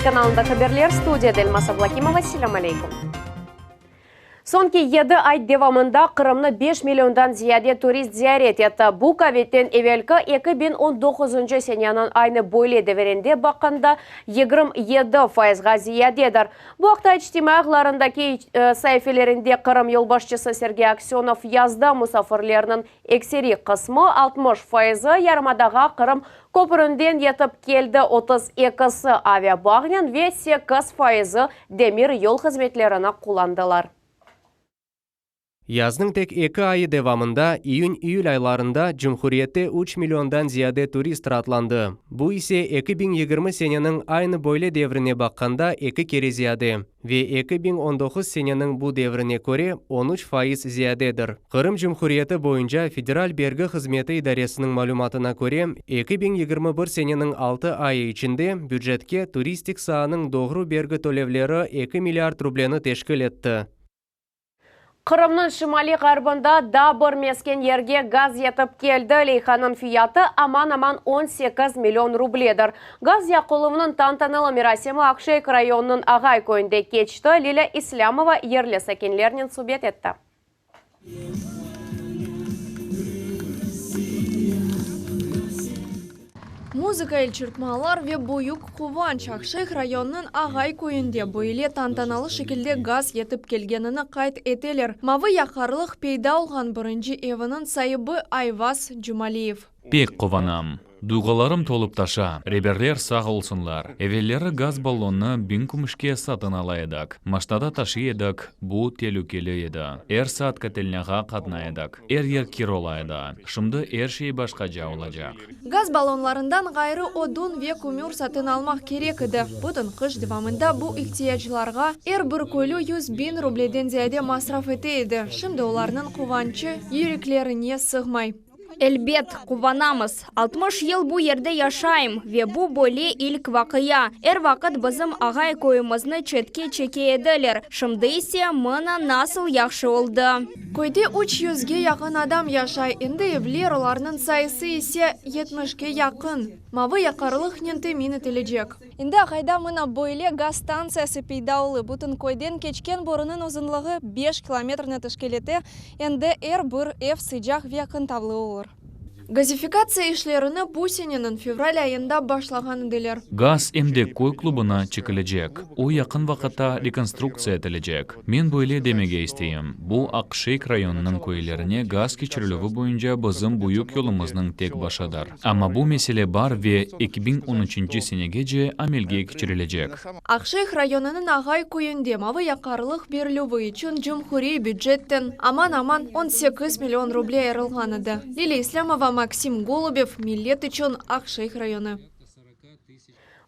telekanalında haberler, studiyada Elmaz Ablakimova, selâm aleykum. Soñki yedi ay devamında Qırımnı beş milliondan ziyade turist ziyaret etti. Bu, kovidden evelki 2019-ncı seneniñ aynı böyle devirinde baqqanda 27 fayızğa ziyadedir. Bu aqta içtimaiy ağlarındaki saifelerinde Qırım yolbaşçısı Sergey Aksönov yazdı. Musafirlerniñ ekseriy qısmı, 60 fayızı, yarımadağa Qırım köpründen yetip keldi, 32-si aviabağnen ve sekiz fayızı demir yol hızmetlerini qullandılar. Yaznıñ tek eki ayı devamında, iyün-iyül aylarında, cumhuriyette üç milliondan ziyade turist raatlandı, bu ise 2020 seneniñ aynı böyle devrine baqqanda eki kere ziyade ve 2019 seneniñ bu devrine köre 13% ziyadedir. Qırım Cumhuriyeti boyunca Federal bergi hızmeti idaresiniñ malümatına köre, 2021 seneniñ altı ayı içinde bücetke turistik saanıñ doğru bergi tölevleri eki milliard rubleni teşkil etti. Qırımnıñ şimaliy-ğarbında daa bir mesken yerge gaz yetip keldi. Leyhanıñ fiyatı aman-aman 18 million rubledir. Gaz yaqıluvınıñ tantanalı merasimi Aqşeyh rayonınıñ Ağay köyünde keçti, Lilâ İslâmova yerli sakinlernen subet etti. Muzıka, elçırpmalar ve büyük quvanç Aqşeyh rayonınıñ Ağay köyünde böyle tantanalı şekilde gaz yetip kelgenini qayd eteler. Mavı yaqarlıq peyda olğan birinci eviniñ saibi Ayvaz Cumaliyev. Pek quvanam. Duyğularım tolıp taşa. Reberler sağ olsunlar. Evelleri gaz ballonnı biñ kümüşke satın ala edik. Maşnada taşıy edik, bu telükeli edi. Er saat kotelnâğa qatnay edik. Er yer kir ola edi. Şimdi er şey başqaca olacaq. Gaz ballonlarından ğayrı odun ve kömür satın almaq kerek edi. Bütün qış devamında bu ihtiyaclarğa er bir köylü 100 biñ rubleden ziyade masraf ete edi. Şimdi olarnıñ quvançı yüreklerine sığmay. Elbet, quvanamız. 60 yıl bu yerde yaşayım ve bu böyle ilk vaqia. Er vaqıt bizim Ağay köyümizni çetke çeke ediler, şimdi ise mına nasıl yahşı oldı. Köyde üç yüzge yaqın adam yaşay, endi evler, olarnıñ sayısı ise yetmişke yaqın, mavı yaqarlıqnen temin etilecek. Endi Ağayda mına böyle gaz stantsiyası peyda olı. Bütün köyden keçken borunıñ uzunlığı beş kilometrni teşkil ete, endi er bir ev sıcaq ve qıntavlı olur. Gazifikatsiya işlerini bu seneniñ fevral ayında başlağan ediler. Gaz em de köy klubına çekilecek, o yaqın vaqıtta rekonstruktsiya etilecek. Men böyle demege isteyim, bu Aqşeyh rayonınıñ köylerine gaz keçirilüvi boyunca bizim büyük yolumıznıñ tek başıdır. Amma bu mesele bar ve 2013-nci senegece amelge keçirilecek. Aqşeyh rayonınıñ Ağay köyünde mavı yaqarlıq berilüvi içün cumhuriy bücetten aman-aman 18 million ruble ayırılğan edi. Lilâ İslâmova, Maksim Golubev, Millet içün, Aqşeyh rayonı.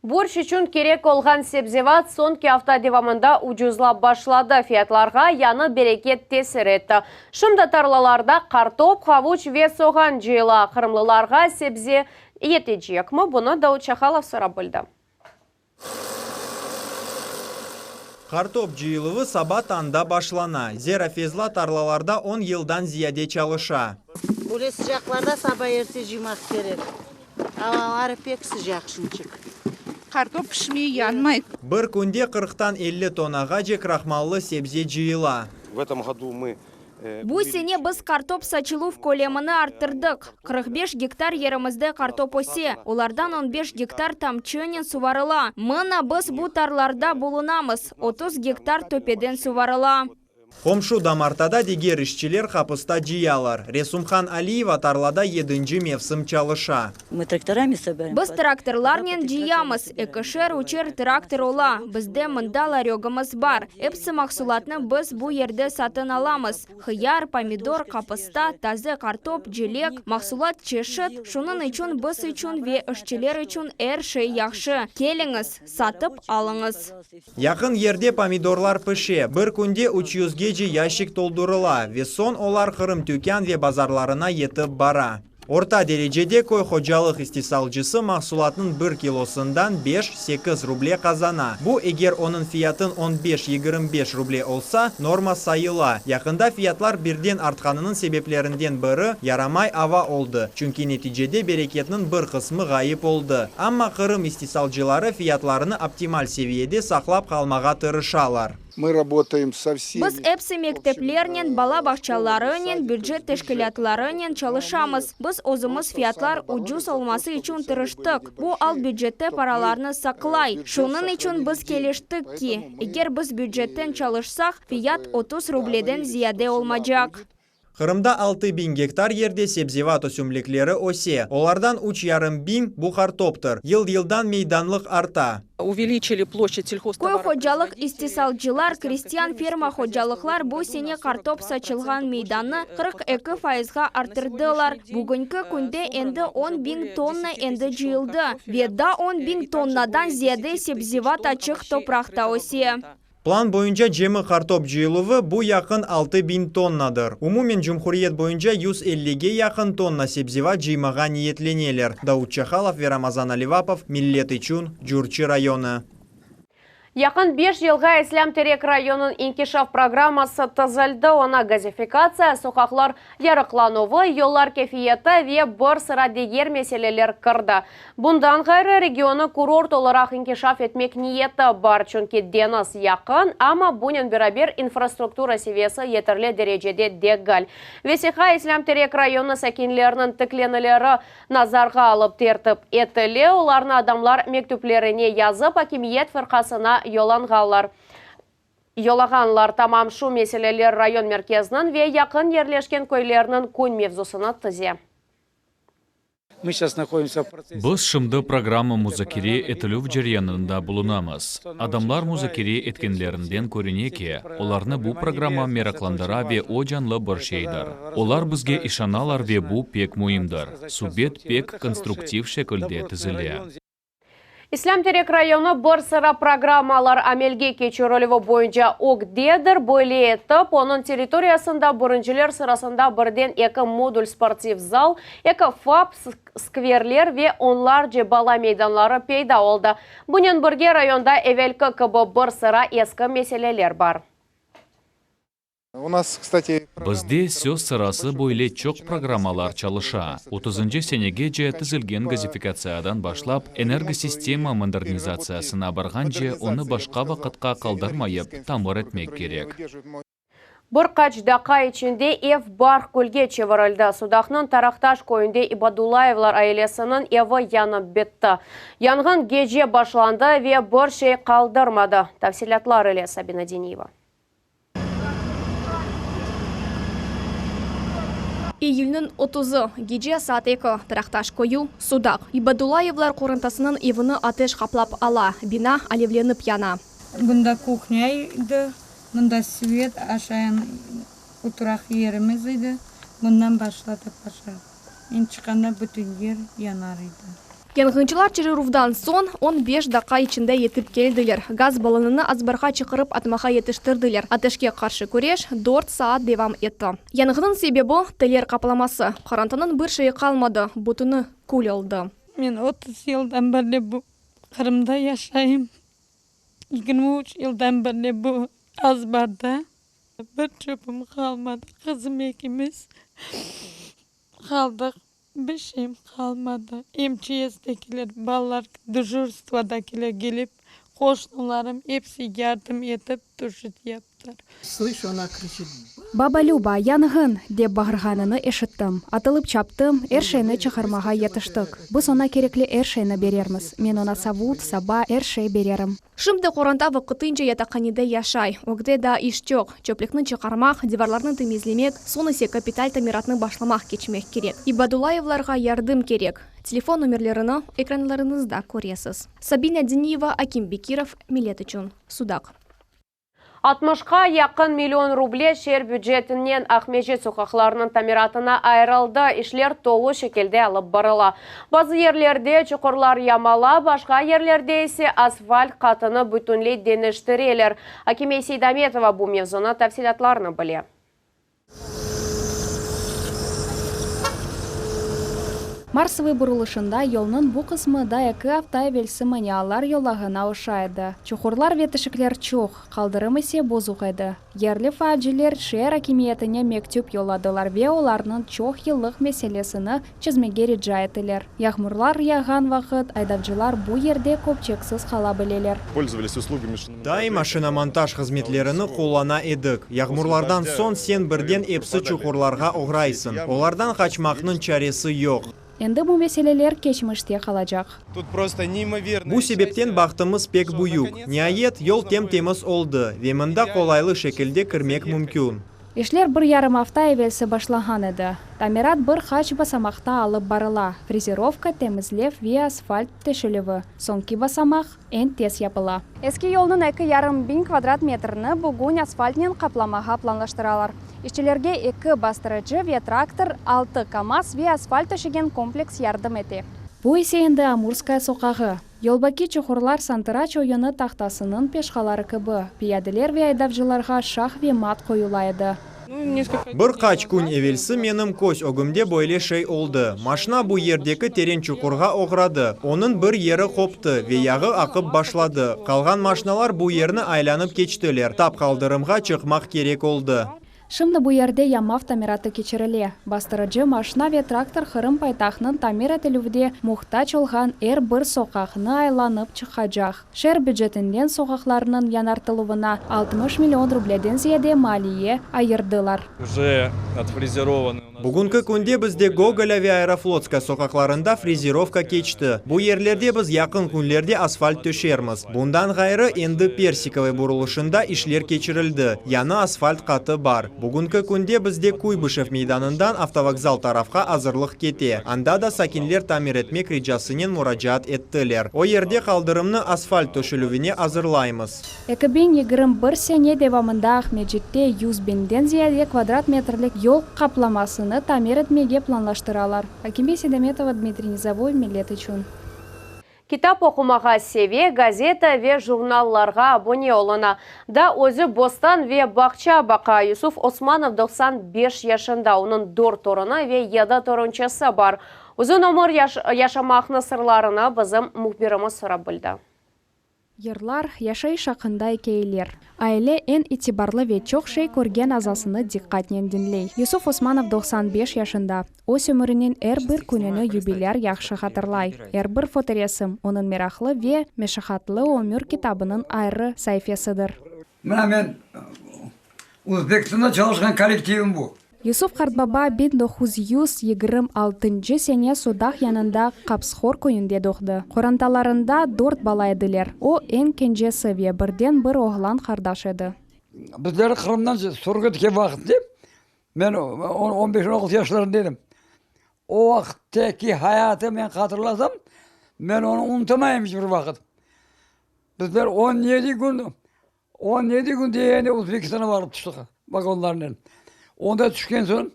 Borşç içün kerek olğan sebzevat soñki afta devamında ucuzlap başladı. Fiyatlarğa yañı bereket tesir etti. Şimdi tarlalarda qartop, havuç ve soğan cıyıla. Qırımlılarğa sebze yetecekmi? Bunı Davut Şahalov sorap bildi. Qartop cıyıluvı saba tañda başlana. Zera Fezla tarlalarda on yıldan ziyade çalışa. Böyle sıcaqlarda saba erte cıymaq kerek. Avaları pek sıcaq şimçik. Qartop pişmey, yanmay. Bir künde qırqtan elli tonnağace krahmallı sebze cıyıla. V etom godu mı Bu sene biz qartop saçıluv kölemini arttırdıq. 45 gektar yerimizde qartop öse, olardan on beş gektar tamçınen suvarıla. Mına biz bu tarlarda bulunamız, 30 gektar töpeden suvarıla. Qomşu damartada diger işçiler qapısta cıyalar. Resumhan Aliyeva tarlada yedinci mevsim çalışa. Мы тракторами собираем. Biz traktorlarnen cıyamız, ekişer, üçer traktor ola. Bizde mında larögimiz bar. Episi mahsulatnı biz bu yerde satın alamız. Hıyar, pomidor, qapısta, taze qartop, cilek, mahsulat çeşit, şunıñ içün biz içün ve işçiler içün er şey yahşı. Keliñiz, satıp alıñız. Yaqın yerde pomidorlar pişe, bir künde üç yüzgece yaşik toldurıla ve soñ olar Qırım tükân ve bazarlarına yetip bara. Orta derecede köy hocalıq istisalcısı mahsulatnıñ bir kilosından beş, sekiz ruble qazana. Bu, eger onıñ fiyatın on beş, 25 ruble olsa, norma sayıla. Yaqında fiyatlar birden artqanınıñ sebeplerinden biri, yaramay ava oldı, çünki neticede bereketniñ bir qısmı ğayıp oldı. Amma Qırım istisalcıları fiyatlarını optimal seviyede saqlap qalmağa tırışalar. Mı rabotaem so vsemi. Biz epsi mekteplernen, bala bağçalarınen, bücet teşkilâtlarınen çalışamız. Biz özümiz fiyatlar ucuz olması içün tırıştıq. Bu al bücette paralarnı saqlay. Şunıñ içün biz keliştik ki, eger biz bücetten çalışsaq, fiyat 30 rubleden ziyade olmacaq. Qırımda 6000 gektar yerde sebzevat ösümlikleri öse, olardan üç yarım biñ, bu qartoptır. Yıl-yıldan meydanlıq arta. Увеличили площадь Köy hocalıq istisalcılar, krestyan-ferma hocalıqlar bu sene qartop saçılğan meydannı 42 fayızğa arttırdılar. Bugünki künde endi on biñ tonna endi cıyıldı ve daa on biñ tonnadan ziyade sebzevat açıq topraqta öse. Plan boyunca cemi qartop cıyıluvı bu yaqın 6000 tonnadır. Umumen cumhuriyet boyunca 150ge yaqın tonna sebzevat cıymağa niyetleneler. Davut Çahalov ve Ramazan Alivapov, Millet içün, Curçı rayonı. Yaqın 5 yılğa İslâm Terek rayonınıñ inkişaf programması tizildi. Oña gazifikatsiya, soqaqlar yarıqlanuvı, yollar kefiyeti ve bir sıra diger meseleler kirdi. Bundan ğayrı, regionnı kurort olaraq inkişaf etmek niyeti bar, çünki deñiz yaqın, amma bunen beraber infrastruktura seviyesi yeterli derecede degil. Vesiqa İslâm Terek rayonı sakinleriniñ tiklenileri nazarğa alıp tertip etile, olarnı adamlar mektüplerine yazıp akimiyet fırqasına yollanğanlar. Yollağanlar. Tamam şu meseleler rayon merkeziniñ ve yaqın yerleşken köyleriniñ kün mevzusını tize. Mı seyças nahodimsâ v protsesse. Biz şimdi programma muzakere etilüv ceryanında bulunamız. Adamlar muzakere etkenlerinden körüne ki, olarnı bu programma meraqlandıra ve o canlı bir şeydir. Olar bizge işanalar ve bu pek müimdir. Subet pek konstruktiv şekilde tizile. İslâm Terek rayonı bir sıra programmalar amelge keçirilüvi boyunca ögdedir. Böyle etip, onıñ territoriyasında birinciler sırasında birden eki modul sportiv zal, eki FAP, skverler ve onlarce bala meydanları peyda oldı. Bunen birge rayonda evelki kibi bir sıra eski meseleler bar. Bizde, söz sırası, böyle çoq programmalar çalışa, otuzıncı senegece tizilgen gazifikatsiyadan başlap, energosistema modernizatsiyasına barğance, onı başqa vaqıtqa qaldırmayıp, tamir etmek kerek. Bir qaç daqqa içinde ev bar külge çevirildi. Sudaqnıñ Taraqtaş köyünde İbadullayevlar ailesiniñ evi yanıp bitti. Yanğın gece başlandı ve bir şey qaldırmadı. Tafsilâtlar ile Sabina Deniyeva. İyülniñ otuzı, gece saat eki, Taraqtaş köyü, Sudaq. İbadullayevlar qorantasınıñ evini ateş qaplap ala, bina alevlenip yana. Bunda kuhnya edi, mında svet, aşayan oturaq yerimiz edi. Bundan başladı pojar. Men çıqqanda bütün yer yanar edi. Yanğıncılar çırıruvdan soñ on beş daqqa içinde yetip keldiler. Gaz ballonını azbarğa çıqarıp atmağa yetiştirdiler. Ateşke qarşı küreş dört saat devam etti. Yanğınnıñ sebebi, teller qaplaması. Qorantanıñ bir şeyi qalmadı, bütüni kül oldı. Men 30 yıldan berli bu Qırımda yaşayım. 23 yıldan berli bu azbarda. Bir çöpüm qalmadı. Qızım ekimiz qaldıq. Bir şeyim qalmadı. MÇSdekiler, balalar dejurstvodakiler kelip, qoşnularım episi yardım etip tuşit yaptılar. Слышу, она кричит. Baba Lüba, yanğın! Dep bağırğanını eşittim. Atılıp çaptım, er şeyni çıqarmağa yetiştik. Biz oña kerekli er şeyni berermiz. Men oña savut, saba, er şey bererim. Şimdi qoranta vaqtınca yataqhanede yaşay. Ögde daa iş çoq. Çöplükni çıqarmaq, divarlarnı temizlemek, soñ ise kapital tamiratnı başlamaq keçmek kerek. İbadullayevlarğa yardım kerek. Telefon nomerlerini ekranlarıñızda köresiz. Sabina Deniyeva, Akim Bekirov, Millet içün, Sudaq. 60-qa yaqın million ruble şeer bücetinden Aqmescit soqaqlarınıñ tamiratına ayırıldı. İşler tolu şekilde alıp barıla. Bazı yerlerde çuqurlar yamala, başqa yerlerde ise asfalt qatını bütünley deñiştireler. Akime Seydametova bu mevzunıñ tafsilâtlarını bile. Marsovıy burulışında yolnıñ bu qısmı da eki afta evelsi manialar yolağına oşay edi. Çuqurlar ve tişikler çoq, qaldırım ise bozuq edi. Yerli faalciler şeer akimiyetine mektüp yolladılar ve olarnıñ çoq yıllıq meselesini çezmege rica ettiler. Yağmurlar yağğan vaqıt aydavcılar bu yerde köpçeksiz qala bileler. Daima şinomontaj hızmetlerini qullana edik. Yağmurlardan soñ sen birden epsi çuqurlarğa oğraysıñ. Olardan qaçmaqnıñ çaresi yoq. Endi bu meseleler keçmişte qalacaq. Bu sebepten bahtımız pek büyük. Niayet, yol tem-temiz oldı ve mında qolaylı şekilde kirmek mümkün. İşler bir yarım afta evelsi başlağan edi. Tamirat bir qaç basamaqta alıp barıla, frezerovka, temizlev ve asfalt töşelüvi. Soñki basamaq eñ tez yapıla. Eski yolnıñ eki yarım biñ kvadrat metrini bugün asfaltnen qaplamağa planlaştıralar. İşçilerge eki bastırıcı ve traktor, altı KAMAZ ve asfalt töşegen kompleks yardım ete. Bu ise endi Amurskaya soqağı. Yoldaki çuqurlar santıraç oyunı tahtasınıñ peşqaları kibi, piyadeler ve aydavcılarğa şah ve mat qoyula edi. Bir qaç kün evelsi menim köz ögümde böyle şey oldı. Maşna bu yerdeki teren çuqurğa oğradı, onıñ bir yeri qoptı ve yağı aqıp başladı. Qalğan maşnalar bu yerni aylanıp keçtiler, tap qaldırımğa çıqmaq kerek oldı. Şimdi bu yerde yamav tamiratı keçirile. Bastırıcı maşna ve traktor Qırım paytahtınıñ tamir etilüvde muhtac olğan er bir soqaqnı aylanıp çıqacaq. Şeer bücetinden soqaqlarnıñ yañartıluvına 60 million rubleden ziyade maliye ayırdılar. Bugünki künde bizde Gogolâ ve Aeroflotskaya soqaqlarında frezirovka keçti. Bu yerlerde biz yaqın künlerde asfalt töşermiz. Bundan ğayrı, endi Persikovıy burulışında işler keçirildi, yañı asfalt qatı bar. Bugünki künde bizde Kuybışev meydanından avtovokzal tarafqa azırlıq kete, anda da sakinler tamir etmek ricasınen muracaat ettiler. O yerde qaldırımnı asfalt töşelüvine azırlaymız. 2021 sene devamında Aqmescitte 100 biñden ziyade kvadrat metrlik yol qaplamasını tamir etmege planlaştıralar. Akime Sedametova, Dmitriy Nizovoy, Millet içün. Kitap oqumağa seve, gazeta ve jurnallarğa abone oluna. Daa özü bostan ve bağça baqa. Yusuf Osmanov 95 yaşında, onıñ dört torunı ve yedi torunçası bar. Uzun ömür yaşamaqnıñ sırlarını bizim mühbirimiz sorap bildi. Yırlar, yaşayış aqqında ikâyeler. Aile eñ itibarlı ve çoq şey körgen azasını diqqatnen diñley. Yusuf Osmanov 95 yaşında. Öz ömüriniñ er bir kününi yubilâr yahşı hatırlay. Er bir fotoresim, onıñ meraqlı ve meşaqatlı ömür kitabınıñ ayrı saifesidir. Mına men Uzbekistanda çalışqan kollektivim bu. Yusuf qartbaba 1926 sene Sudaq yanında Qapshor köyünde doğdı. Qorantalarında dört bala ediler. O, eñ kencesi ve birden bir oğlan qardaş edi. Bizleri Qırımdan sürgün etken vaqıtte men on beş, on altı yaşlarında edim. O vaqıttaki hayatı men hatırlasam, men onı unutamayım iç bir vaqıt. Bizler 17 kün 17 kün degende Uzbekistanğa barıp tüştik vagonlarnen. Onda tüşken soñ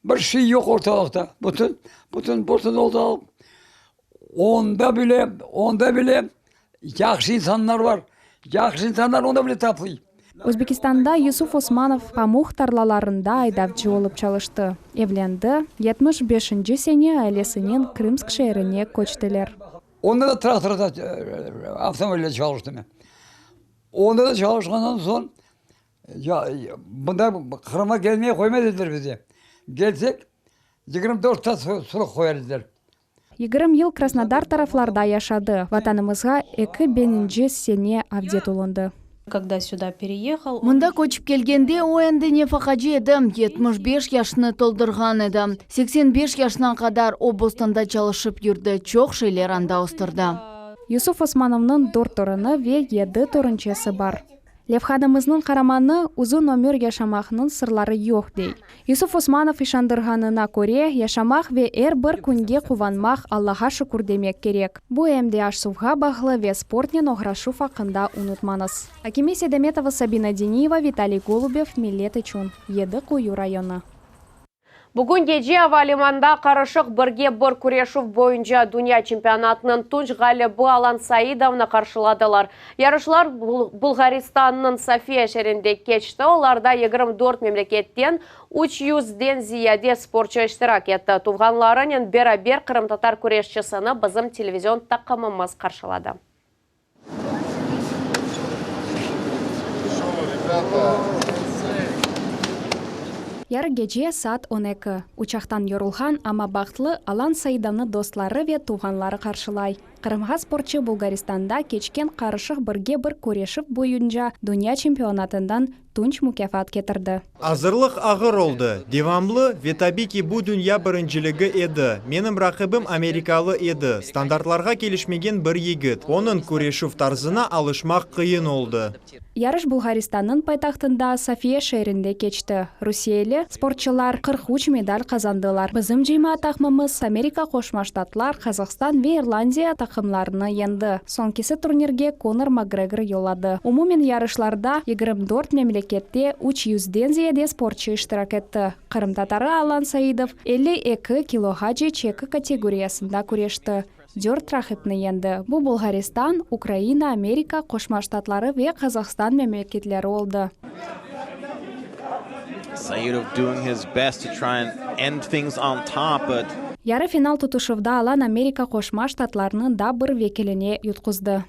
bir şey yoq ortalıqta. Bütün, bütün, bütün ortalıq. Onda bile, onda bile yahşı insanlar bar. Yahşı insanlar onda bile tapıy. Özbekistanda Yusuf Osmanov pamuq tarlalarında aydavcı olıp çalıştı. Evlendi, 75-nci sene ailesinen Krımsk şeerine köçtiler. Onda da traktorda, avtomobilde çalıştım men. Onda da çalışqandan soñ, ya, bunda Qırımğa kelmege qoymaz ediler bizi. Kelsek, 24 saat srok qoyar ediler. 20 yıl Krasnodar taraflarda yaşadı. Vatanımızğa eki biñinci sene avdet olundı. Когда сюда переехал, Mında köçip kelgende o endi nefaqacı edi, 75 yaşını toldurğan edi. 85 yaşına qadar o bostanda çalışıp yürdi, çoq şeyler anda östürdi. Yusuf Osmanovnıñ dört torunı ve yedi torunçası bar. Levhamıznıñ qaramanı uzun ömür yaşamaqnıñ sırları yoq, dey. Yusuf Osmanov işandırğanına köre, yaşamaq ve er bir künge quvanmaq, Allağa şükür demek kerek. Bu em de aş-suvğa bağlı ve sportnen oğraşuv aqqında unutmañız. Akime Sedametova, Sabina Deniyeva, Vitaliy Golubev, Millet içün, Yedi Quyu rayonı. Bugün gece ava limanında qarışıq birge bir küreşüv boyunca dünya çempionatınıñ tunç ğalibi Alan Saidovnı qarşıladılar. Yarışlar Bulğaristannıñ Sofiya şeerinde keçti, olarda 24 memleketten 300-den ziyade sportçu iştirak etti. Tuvğanlarınen beraber qırımtatar küreşçisini bizim televizion taqımımız qarşıladı. Yarı gece, saat 12. Uçaqtan yorulğan, amma bahtlı Alan Saidovnı dostları ve tuvğanları qarşılay. Qırımğa sportçı Bulğaristanda keçken qarışıq birge bir küreşiv boyunca dünya çempionatından tunç mukâfat ketirdi. Azırlıq ağır oldı, devamlı ve tabiy ki, bu dünya birinciligi edi. Menim raqibim amerikalı edi, standartlarğa kelişmegen bir yigit. Onıñ küreşüv tarzına alışmaq qıyın oldı. Yarış Bulğaristannıñ paytahtında Sofiya şeerinde keçti. Rusiyeli sportçılar 43 medal qazandılar. Bizim cıyma taqımımız Amerika Qoşma Ştatlar, Qazahstan ve İrlandiya taqımlarını yeñdi. Soñkisi turnirge Konor Makgregor yolladı. Umumen yarışlarda 24 memlekette üç yüzden ziyade sportçı iştirak etti. Qırımtatarı Alan Saidov 52 kiloğace çeki kategoriyasında küreşti, dört raqipni yeñdi. Bu Bulğaristan, Ukraina, Amerika Qoşma Ştatları ve Qazahstan memleketleri oldı. Saidov doing his best to try and end things on top, but Yarı final tutuşuvda Alan Amerika Qoşma Ştatlarınıñ da bir vekiline yutquzdı.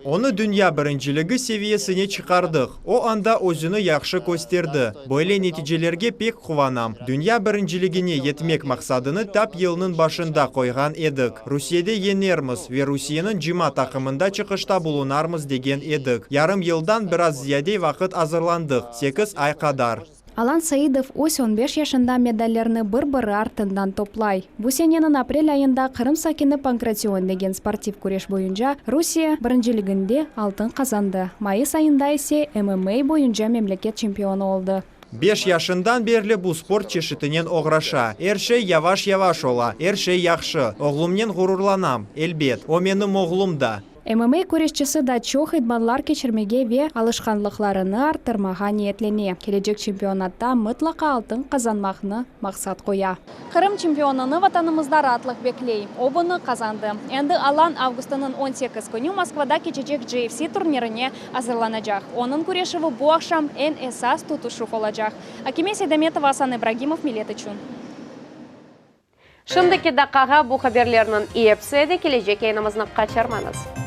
Onı dünya birinciligi seviyesine çıqardıq. O anda özüni yahşı kösterdi. Böyle neticelerge pek quvanam. Dünya birinciligine yetmek maqsadını tap yılnıñ başında qoyğan edik. Rusiyede yeñermiz ve Rusiyeniñ cıyma taqımında çıqışta bulunarmız degen edik. Yarım yıldan biraz ziyade vaqıt azırlandıq, sekiz ay qadar. Alan Saidov öz 15 yaşında medallerni bir-biri artından toplay. Bu seneniñ aprel ayında Qırım sakini pankration degen sportiv küreş boyunca Rusiye birinciliginde altın qazandı, mayıs ayında ise MMA boyunca memleket çempionı oldı. Beş yaşından berli bu sport çeşitinen oğraşa. Er şey yavaş-yavaş ola, er şey yahşı. Oğlumnen ğururlanam, elbet. O menim oğlum da. MMA küreşçisi da çoq idmanlar keçirmege ve alışqanlıqlarını arttırmağa niyetlene. Kelecek çempionatta mıtlaqa altın qazanmaqnı maqsat qoya. Qırım çempionını Vatanımızda raatlıq bekley. O bunı qazandı. Endi Alan avgustınıñ 18 künü Moskvada keçecek GFC turnirine azırlanacaq. Onıñ küreşüvi bu aqşam eñ esas tutuşuv olacaq. Akime Seydametova, Asan İbragimov, Millet içün. Şimdiki daqqağa bu haberlerniñ episi edi, kelecek yayınımıznı qaçırmañız.